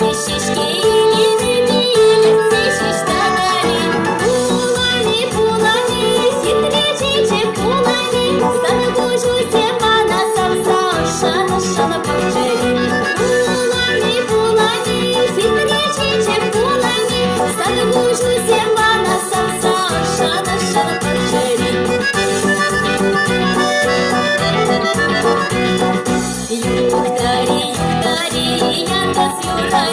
Ҫеҫке илемӗпе илӗртсе ҫеҫ тӑтӑр-и? Пулан-и, пулан-и, хитре чечек пулан-и, сан куҫусем мана савса ӑшшӑн-ӑшшӑн пӑхчӑр-и? Пулан-и, пулан-и, хитре чечек пулан-и, сан куҫусем мана савса ӑшшӑн-ӑшшӑн пӑхчӑр-и? Юхтари, юхтари, янтас юрра.